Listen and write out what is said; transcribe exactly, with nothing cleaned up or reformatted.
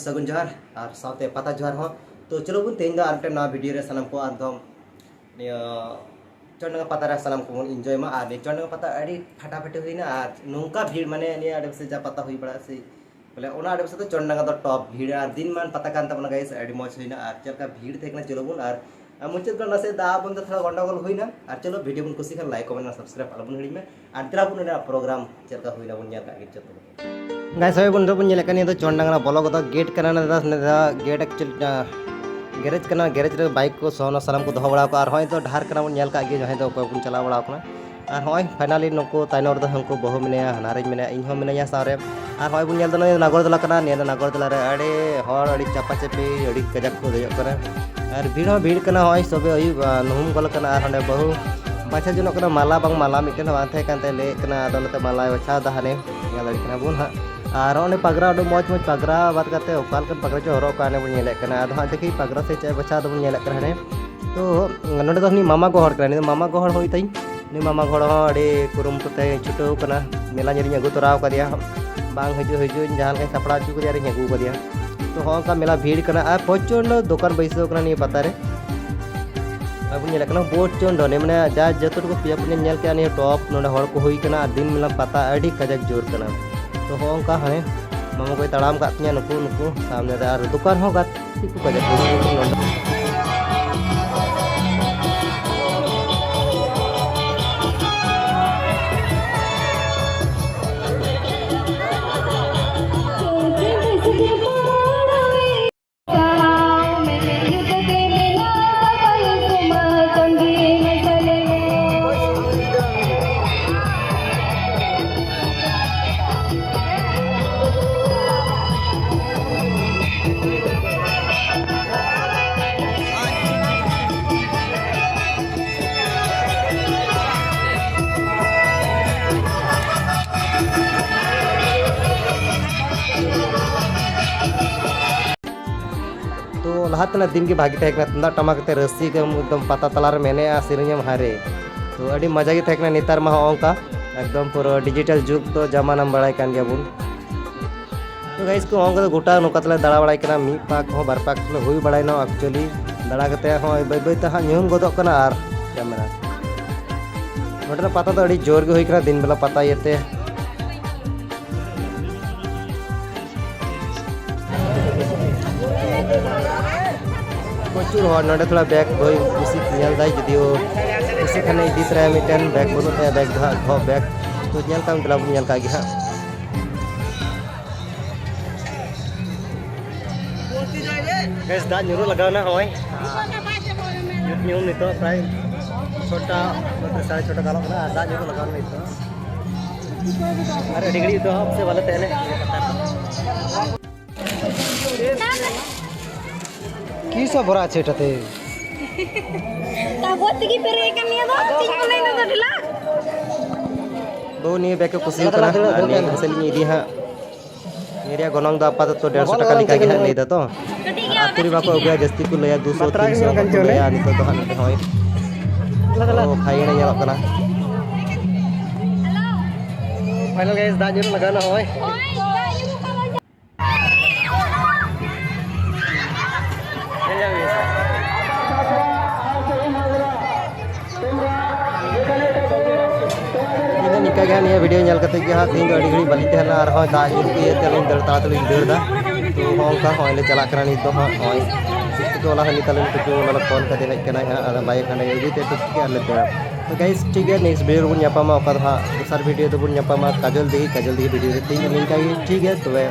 ᱥᱟᱹᱜᱩᱱ ᱡᱚᱦᱟᱨ ᱟᱨ ᱥᱟᱶᱛᱮ ᱯᱟᱛᱟ ᱡᱚᱦᱟᱨ ᱦᱚᱸ᱾ ᱛᱚ ᱪᱚᱞᱚ ᱵᱚᱱ ᱛᱮᱦᱮᱧ ᱫᱚ ᱟᱨ ᱢᱤᱫᱴᱮᱱ ᱱᱟᱣᱟ ᱵᱷᱤᱰᱤᱭᱳ ᱨᱮ ᱥᱟᱱᱟᱢ ᱠᱚ ᱟᱨᱫᱚᱢ ᱱᱤᱭᱟᱹ ᱪᱚᱱᱰᱟᱸᱜᱟ ᱯᱟᱛᱟ ᱨᱮ ᱥᱟᱱᱟᱢ ᱠᱚᱵᱚᱱ ᱤᱱᱡᱚᱭ ᱢᱟ᱾ ᱟᱨ ᱱᱤᱭᱟᱹ ᱪᱚᱱᱰᱟᱸᱜᱟ ᱯᱟᱛᱟ ᱟᱹᱰᱤ ᱯᱷᱟᱴᱟᱯᱷᱟᱴᱤ ᱦᱩᱭᱱᱟ ᱟᱨ ᱱᱚᱝᱠᱟ ᱵᱷᱤᱲ, ᱢᱟᱱᱮ ᱱᱤᱭᱟᱹ ᱟᱰᱮᱯᱟᱥᱮ ᱡᱟ ᱯᱟᱛᱟ ᱦᱩᱭ ᱵᱟᱲᱟᱜᱼᱟ ᱥᱮ, ᱵᱚᱞᱮ ᱚᱱᱟ ᱟᱰᱮᱯᱟᱥᱮ ᱫᱚ ᱪᱚᱱᱰᱟᱸᱜᱟ ᱫᱚ ᱴᱚᱯ ᱵᱷᱤᱲ᱾ ᱟᱨ ᱫᱤᱱ ᱢᱟᱱ ᱯᱟᱛᱟ ᱠᱟᱱ ᱛᱟᱵᱚᱱᱟ ᱜᱟᱭᱤᱥ, ᱟᱹᱰᱤ ᱢᱚᱡᱽ ᱦᱩᱭᱱᱟ᱾ ᱟᱨ ᱪᱮᱫ ᱞᱮᱠᱟ ᱵᱷᱤᱲ ᱛᱟᱦᱮᱸ ᱠᱟᱱᱟ ᱪᱚᱞᱚ ᱵᱚᱱ ᱟᱨ ᱟᱨ ᱢᱩᱪᱟᱹᱫ ᱨᱮ ᱱᱟᱥᱮ ᱫᱟᱜ ᱵᱚᱱ ᱛᱷᱚᱲᱟ ᱜᱚᱱᱰᱚᱜᱳᱞ ᱦᱩᱭᱱᱟ᱾ ᱟᱨ ᱪᱚᱞᱚ ᱵᱷᱤᱰᱤᱭᱳ ᱵᱚᱱ ᱠᱩᱥᱤ ᱠᱷᱟᱱ ᱞᱟᱭᱤᱠ ᱠᱚᱢᱮᱱᱴ ᱟᱨ ᱥᱟᱵᱥᱠᱨᱟᱭᱤᱵ ᱟᱞᱚ ᱵᱚᱱ ᱦᱤᱲᱤᱧ ᱢᱟ᱾ ᱟᱨ ᱫᱮᱞᱟ ᱵᱚᱱ ᱚᱸᱰᱮᱱᱟᱜ ᱯᱨᱳᱜᱨᱟᱢ ᱪᱮᱫ ᱞᱮᱠᱟ ᱦᱩᱭᱱᱟ ᱵᱚᱱ ᱧᱮᱞ ᱠᱟᱜ ᱜᱮ ᱡᱚᱛᱚ ᱠᱚ᱾ ᱜᱟᱭᱥ ᱦᱳᱭ ᱵᱚᱱᱫᱷᱩ ᱵᱚᱱ ᱧᱮᱞᱮᱫ ᱠᱟᱱ ᱱᱤᱭᱟᱹ ᱫᱚ ᱪᱚᱱᱰᱟᱝᱜᱟ ᱵᱚᱞᱚ ᱜᱚᱫᱚᱜ ᱜᱮᱴ ᱠᱟᱱᱟ᱾ ᱱᱚᱰᱮ ᱫᱚ ᱜᱮᱴ ᱮᱠᱪᱩᱭᱮᱞ ᱜᱮᱨᱮᱡᱽ ᱠᱟᱱᱟ᱾ ᱜᱮᱨᱮᱡᱽ ᱨᱮ ᱵᱟᱭᱤᱠ ᱠᱚ ᱥᱚᱱᱚ ᱥᱟᱱᱟᱢ ᱠᱚ ᱫᱚᱦᱚ ᱵᱟᱲᱟ ᱠᱟᱜᱼᱟ᱾ ᱟᱨ ᱦᱚᱸᱜᱼᱚᱭ ᱫᱚ ᱰᱟᱦᱟᱨ ᱠᱟᱱᱟ ᱵᱚᱱ ᱧᱮᱞ ᱠᱟᱜ ᱜᱮ ᱡᱟᱦᱟᱸᱭ ᱫᱚ ᱚᱠᱚᱭ ᱵᱚᱱ ᱪᱟᱞᱟᱣ ᱵᱟᱲᱟ ᱠᱟᱱᱟ᱾ ᱟᱨ ᱦᱚᱸᱜᱼᱚᱭ ᱯᱷᱟᱭᱱᱟᱞᱤ ᱱᱩᱠᱩ ᱛᱟᱭᱱᱚᱢ ᱨᱮᱫᱚ ᱦᱟᱹᱱᱠᱩ ᱵᱟᱹᱦᱩ ᱢᱮᱱᱟᱭᱟ, ᱦᱟᱱᱦᱟᱨᱤᱧ ᱢᱮᱱᱟᱭᱟ, ᱤᱧ ᱦᱚᱸ ᱢᱤᱱᱟᱹᱧᱟ ᱥᱟᱶᱨᱮ᱾ ᱟᱨ ᱦᱚᱸᱜᱼᱚᱭ ᱵᱚᱱ ᱧᱮᱞ ᱮᱫᱟ ᱱᱚᱣᱟ ᱫᱚ ᱱᱟᱜᱚᱨᱫᱚᱞᱟ ᱠᱟᱱᱟ᱾ ᱱᱤᱭᱟᱹ ᱫᱚ ᱱᱟᱜᱚᱨᱫᱚᱞᱟ ᱨᱮ ᱟᱹᱰᱤ ᱦᱚᱲ, ᱟᱹᱰᱤ ᱪᱟᱯᱟ ᱪᱟᱯᱤ, ᱟᱹᱰᱤ ᱠᱟᱡᱟᱠ ᱠᱚ ᱫᱮᱡᱚᱜ ᱠᱟᱱᱟ᱾ ᱟᱨ ᱵᱷᱤᱲ ᱦᱚᱸ ᱵᱷᱤᱲ ᱠᱟᱱᱟ᱾ ᱦᱚᱸᱜᱼᱚᱭ ᱥᱚᱵᱮ ᱟᱹᱭᱩᱵ, ᱟᱨ ᱱᱩᱦᱩᱢ ᱜᱚᱞ ᱠᱟᱱᱟ᱾ ᱟᱨ ᱦᱟᱸᱰᱮ ᱵᱟᱹᱦᱩ ᱵᱟᱪᱷᱟ ᱡᱚᱱᱚᱜ ᱠᱟᱱᱟ᱾ ᱢᱟᱞᱟ ᱵᱟᱝ ᱢᱟᱞᱟ ᱢᱤᱫᱴᱮᱱ ᱦᱚᱸ ᱵᱟᱝ ᱛᱟᱦᱮᱸ ᱠᱟᱱ ᱛᱟᱭᱟ, ᱞᱟᱹᱭᱮᱫ ᱠᱟᱱᱟ᱾ ᱟᱫᱚ ᱱᱚᱛᱮ ᱢᱟᱞᱟᱭ ᱵᱟᱪᱷᱟᱣ ᱮᱫᱟ ᱦᱟᱱᱮ, ᱧᱮᱞ ᱫᱟᱲᱮᱭᱟᱜ ᱠᱟᱱᱟ ᱵᱚᱱ ᱦᱟᱸᱜ᱾ ᱟᱨ ᱚᱸᱰᱮ ᱯᱟᱜᱽᱨᱟ, ᱟᱹᱰᱤ ᱢᱚᱡᱽ ᱢᱚᱡᱽ ᱯᱟᱜᱽᱨᱟ ᱵᱟᱫ ᱠᱟᱛᱮ ᱚᱠᱟ ᱞᱮᱠᱟᱱ ᱯᱟᱜᱽᱨᱟ ᱪᱚ ᱦᱚᱨᱚᱜ ᱠᱟᱜᱼᱟ, ᱚᱱᱮ ᱵᱚᱱ ᱧᱮᱞᱮᱫ ᱠᱟᱱᱟ᱾ ᱟᱫᱚ ᱦᱟᱸᱜ ᱫᱮᱠᱷᱤ ᱯᱟᱜᱽᱨᱟ ᱥᱮ ᱪᱮᱫ ᱵᱟᱪᱷᱟᱣ ᱫᱚᱵᱚᱱ ᱧᱮᱞᱮᱫ ᱠᱟᱱᱟ ᱦᱟᱸᱰᱮ᱾ ᱛᱚ ᱱᱚᱸᱰᱮ ᱫᱚ ᱩᱱᱤ ᱢᱟᱢᱟ ᱜᱚ ᱦᱚᱲ ᱠᱟᱱᱟᱭ, ᱩᱱᱤ ᱫᱚ ᱢᱟᱢᱟ ᱜᱚ ᱦᱚᱲ ᱦᱚᱸ ᱟᱹᱰᱤ ᱠᱩᱨᱩᱢᱩᱴᱩ ᱛᱮ ᱪᱷᱩᱴᱟᱹᱣ ᱠᱟᱱᱟ᱾ ᱢᱮᱞᱟ ᱧᱮᱞᱤᱧ ᱟᱹᱜᱩ ᱛᱚᱨᱟᱣ ᱠᱟᱫᱮᱭᱟ, ᱵᱟᱝ ᱦᱤᱡᱩᱜ ᱦᱤᱡᱩᱜ ᱤᱧ ᱡᱟᱦᱟᱸ ᱞᱮᱠᱟᱧ ᱥᱟᱯᱲᱟᱣ ᱦᱚᱪᱚ ᱠᱟᱫᱮᱭᱟ ᱟᱨᱤᱧ ᱟᱹᱜᱩ ᱠᱟᱫᱮᱭᱟ᱾ ᱛᱚ ᱦᱚᱸᱜᱼᱚ ᱱᱚᱝᱠᱟ ᱢᱮᱞᱟ ᱵᱷᱤᱲ ᱠᱟᱱᱟ ᱟᱨ ᱯᱨᱚᱪᱚᱱᱰᱚ ᱫᱚᱠᱟᱱ ᱵᱟᱹᱭᱥᱟᱹᱣ ᱠᱟᱱᱟ ᱱᱤᱭᱟᱹ ᱯᱟᱛᱟ ᱨᱮ᱾ ᱟᱨ ᱵᱚᱱ ᱧᱮᱞᱮᱫ ᱠᱟᱱᱟ ᱵᱳᱴ ᱪᱚᱱᱰᱚᱱ, ᱢᱟᱱᱮ ᱡᱟ ᱡᱚᱛᱚ ᱴᱩᱠᱩ ᱯᱮᱭᱟ ᱯᱩᱱᱭᱟᱹ ᱧᱮᱞ ᱠᱮᱜᱼᱟ, ᱱᱤᱭᱟᱹ ᱴᱚᱯ ᱱᱚᱰᱮ ᱦᱚᱲ ᱠᱚ ᱦᱩᱭ ᱠᱟᱱᱟ ᱟᱨ ᱫᱤᱱ ᱢᱮᱞᱟ ᱯᱟᱛᱟ ᱟᱹᱰᱤ ᱠᱟᱡᱟᱠ ᱡᱳᱨ ᱠᱟᱱᱟ᱾ ᱛᱚ ᱦᱚᱸᱜᱼᱚ ᱱᱚᱝᱠᱟ ᱦᱟᱱᱮ ᱢᱟᱢᱟ ᱜᱚᱭ ᱛᱟᱲᱟᱢ ᱠᱟᱜ ᱛᱤᱧᱟᱹ ᱱᱩᱠᱩ ᱱᱩᱠᱩ ᱥᱟᱢᱱᱮ ᱨᱮ ᱟᱨ ᱫᱚᱠᱟᱱ ᱦᱚᱸ ᱜᱟᱛᱮ ᱠᱚ ᱠᱟᱡᱟᱠ ᱦᱩᱭ ᱠᱟᱱᱟ ᱱᱚᱰᱮ᱾ ᱛᱚ ᱞᱟᱦᱟ ᱛᱮᱱᱟᱜ ᱫᱤᱱ ᱜᱮ ᱵᱷᱟᱜᱮ ᱛᱟᱦᱮᱸ ᱠᱟᱱᱟ, ᱛᱩᱢᱫᱟᱜ ᱴᱟᱢᱟᱠ ᱟᱛᱮ ᱨᱟᱹᱥᱠᱟᱹ ᱜᱮ ᱮᱠᱫᱚᱢ ᱯᱟᱛᱟ ᱛᱟᱞᱟᱨᱮᱢ ᱮᱱᱮᱡᱼᱟ, ᱥᱮᱨᱮᱧ ᱮᱢ ᱦᱟᱭᱨᱮ᱾ ᱛᱚ ᱟᱹᱰᱤ ᱢᱚᱡᱟ ᱜᱮ ᱛᱟᱦᱮᱸ ᱠᱟᱱᱟ᱾ ᱱᱮᱛᱟᱨ ᱢᱟ ᱦᱚᱸᱜᱼᱚ ᱱᱚᱝᱠᱟ ᱮᱠᱫᱚᱢ ᱯᱩᱨᱟᱹ ᱰᱤᱡᱤᱴᱟᱞ ᱡᱩᱜᱽ ᱫᱚ ᱡᱟᱢᱟᱱᱟᱢ ᱵᱟᱲᱟᱭ ᱠᱟᱱ ᱜᱮᱭᱟ ᱵᱚᱱ᱾ ᱛᱚ ᱜᱟᱭᱤᱥ ᱠᱚ, ᱚᱱᱠᱟ ᱫᱚ ᱜᱚᱴᱟ ᱱᱚᱝᱠᱟ ᱛᱮᱞᱮ ᱫᱟᱬᱟ ᱵᱟᱲᱟᱭ ᱠᱟᱱᱟ, ᱢᱤᱫ ᱯᱟᱠ ᱦᱚᱸ ᱵᱟᱨ ᱯᱟᱠ ᱞᱮ ᱦᱩᱭ ᱵᱟᱲᱟᱭᱱᱟ᱾ ᱮᱠᱪᱩᱭᱮᱞᱤ ᱫᱟᱬᱟ ᱠᱟᱛᱮ ᱦᱚᱸ ᱵᱟᱹᱭ ᱵᱟᱹᱭ ᱛᱮ ᱦᱟᱸᱜ ᱧᱩᱦᱩᱢ ᱜᱚᱫᱚᱜ ᱠᱟᱱᱟ᱾ ᱟᱨ ᱠᱮᱢᱮᱨᱟ ᱱᱚᱰᱮᱱᱟᱜ ᱯᱟᱛᱟ ᱫᱚ ᱟᱹᱰᱤ ᱡᱳᱨ ᱜᱮ ᱦᱩᱭ ᱠᱟᱱᱟ ᱫᱤᱱ ᱵᱮᱞᱟ ᱯᱟᱛᱟ ᱤᱭᱟᱹᱛᱮ᱾ ᱯᱨᱚᱪᱩᱨ ᱦᱚᱲ ᱱᱚᱰᱮ᱾ ᱛᱷᱚᱲᱟ ᱵᱮᱜᱽ ᱵᱳᱭ ᱵᱮᱥᱤ ᱧᱮᱞ ᱫᱟᱭ, ᱡᱩᱫᱤᱭᱳ ᱠᱩᱥᱤ ᱠᱷᱟᱱᱮ ᱤᱫᱤ ᱛᱚᱨᱟᱭᱟ ᱢᱤᱫᱴᱮᱱ, ᱵᱮᱜᱽ ᱵᱟᱹᱱᱩᱜ ᱛᱟᱭᱟ, ᱵᱮᱜᱽ ᱫᱚ ᱦᱟᱸᱜ ᱜᱷᱚ ᱵᱮᱜᱽ᱾ ᱛᱚ ᱧᱮᱞ ᱠᱟᱜ ᱢᱮ, ᱫᱮᱞᱟ ᱵᱚᱱ ᱧᱮᱞ ᱠᱟᱜ ᱜᱮ ᱦᱟᱸᱜ᱾ ᱜᱮᱥ ᱫᱟᱜ ᱧᱩᱨᱩᱜ ᱞᱟᱜᱟᱣ ᱱᱟ ᱦᱚᱸᱜᱼᱚᱭ᱾ ᱧᱩᱛ ᱧᱩᱦᱩᱢ ᱱᱤᱛᱚᱜ ᱯᱨᱟᱭ ᱪᱷᱚᱴᱟ, ᱥᱟᱲᱮ ᱪᱷᱚᱴᱟ ᱜᱟᱱᱚᱜ ᱠᱟᱱᱟ ᱟᱨ ᱫᱟᱜ ᱧᱩᱨᱩᱜ ᱞᱟᱜᱟᱣ ᱱᱟ ᱱᱤᱛᱚᱜ᱾ ᱟᱨ ᱟᱹᱰᱤ ᱜᱷᱟᱹᱲᱤᱡ ᱫᱚ ᱦᱟᱸᱜ ᱥᱮ ᱵᱟᱞᱮ ᱛᱟᱦᱮᱱᱟ᱾ ᱠᱤᱥᱟ ᱵᱚᱨᱟ ᱪᱮᱴᱟᱛᱮ᱾ ᱛᱟᱵᱚ ᱛᱮᱜᱮ ᱯᱮᱨᱮᱡ ᱟᱠᱟᱱ ᱱᱤᱭᱟᱹ ᱫᱚ, ᱪᱮᱫ ᱠᱚ ᱞᱟᱹᱭ ᱱᱟ ᱫᱚ ᱰᱷᱤᱞᱟ? ᱵᱟᱹᱵᱩ ᱱᱤᱭᱟᱹ ᱵᱮᱜᱽ ᱠᱚ ᱠᱩᱥᱤ ᱠᱟᱱᱟ ᱟᱨ ᱱᱤᱭᱟᱹ ᱜᱷᱟᱥᱮ ᱞᱤᱧ ᱤᱫᱤᱭᱟ ᱦᱟᱸᱜ᱾ ᱱᱤᱭᱟᱹ ᱨᱮᱭᱟᱜ ᱜᱚᱱᱚᱝ ᱫᱚ ᱟᱯᱟᱛᱚᱛᱚ ᱰᱮᱲᱥᱚ ᱴᱟᱠᱟ ᱞᱮᱠᱟ ᱜᱮ ᱦᱟᱸᱜ ᱞᱟᱹᱭ ᱫᱟ ᱛᱚ᱾ ᱟᱹᱛᱩ ᱨᱮ ᱵᱟᱠᱚ ᱟᱹᱜᱩᱭᱟ, ᱡᱟᱹᱥᱛᱤ ᱠᱚ ᱞᱟᱹᱭᱟ ᱫᱩᱥᱚ ᱛᱤᱱᱥᱚ ᱠᱚ ᱞᱟᱹᱭᱟ᱾ ᱱᱤᱛᱚᱜ ᱫᱚ ᱦᱟᱸᱜ ᱱᱚᱰᱮ ᱦᱚᱸᱜᱼᱚᱭ ᱛᱚ ᱯᱷᱟᱭᱤᱱ ᱮ ᱧᱮᱞᱚᱜ ᱠᱟᱱᱟ᱾ ᱯᱷᱟᱭᱱᱟᱞ ᱜᱟᱭᱤᱥ, ᱫᱟᱜ ᱧᱩᱨᱩᱜ ᱞᱟᱜᱟᱣ ᱱᱟ ᱦᱚᱸᱜᱼᱚᱭ᱾ ᱤᱧ ᱫᱚ ᱱᱤᱝᱠᱟ ᱜᱮ ᱦᱟᱸᱜ ᱱᱤᱭᱟᱹ ᱵᱷᱤᱰᱤᱭᱳ ᱧᱮᱞ ᱠᱟᱛᱮ ᱜᱮ ᱦᱟᱸᱜ ᱛᱮᱦᱮᱧ ᱫᱚ ᱟᱹᱰᱤ ᱜᱷᱟᱹᱲᱤᱡ ᱵᱟᱹᱞᱤᱧ ᱛᱟᱦᱮᱸ ᱞᱮᱱᱟ, ᱟᱨᱦᱚᱸ ᱫᱟᱜ ᱧᱩᱨ ᱠᱚ ᱤᱭᱟᱹᱛᱮ ᱟᱹᱞᱤᱧ ᱫᱟᱹᱲ ᱛᱟᱲᱟᱛᱟᱲᱤ ᱞᱤᱧ ᱫᱟᱹᱲ ᱮᱫᱟ᱾ ᱛᱚ ᱦᱚᱸᱜᱼᱚ ᱱᱚᱝᱠᱟ ᱦᱚᱸᱜᱼᱚᱭ ᱞᱮ ᱪᱟᱞᱟᱜ ᱠᱟᱱᱟ ᱱᱤᱛ ᱫᱚ ᱦᱟᱸᱜ᱾ ᱱᱚᱜᱼᱚᱭ ᱪᱮᱫ ᱠᱚᱪᱚ ᱚᱱᱟ ᱦᱟᱹᱱᱤ ᱛᱟᱞᱮ ᱱᱩᱠᱩ ᱠᱚ ᱚᱱᱟ ᱞᱮ ᱯᱷᱳᱱ ᱠᱟᱛᱮ ᱦᱮᱡ ᱠᱟᱱᱟᱭ ᱦᱟᱸᱜ, ᱟᱨ ᱵᱟᱭ ᱠᱷᱟᱱ ᱟᱹᱜᱩᱭ ᱛᱮ ᱛᱚ ᱪᱤᱠᱟᱹ ᱟᱨ ᱞᱮ ᱫᱟᱹᱲᱟ᱾ ᱛᱚ ᱜᱟᱭᱤᱥ ᱴᱷᱤᱠ ᱜᱮᱭᱟ, ᱱᱮᱠᱥᱴ ᱵᱷᱤᱰᱤᱭᱳ ᱨᱮᱵᱚᱱ ᱧᱟᱯᱟᱢᱟ, ᱚᱠᱟ ᱫᱚ ᱦᱟᱸᱜ ᱫᱚᱥᱟᱨ ᱵᱷᱤᱰᱤᱭᱳ ᱫᱚᱵᱚᱱ ᱧᱟᱯᱟᱢᱟ ᱠᱟᱡᱚᱞ ᱫᱤ, ᱠᱟᱡᱚᱞ ᱫᱤ ᱵᱷᱤᱰᱤᱭᱳ ᱨᱮ᱾ ᱴᱷᱤᱠ ᱜᱮᱭᱟ, ᱱᱤᱝᱠᱟ ᱜᱮ ᱴᱷᱤᱠ ᱜᱮᱭᱟ ᱛᱚᱵᱮ᱾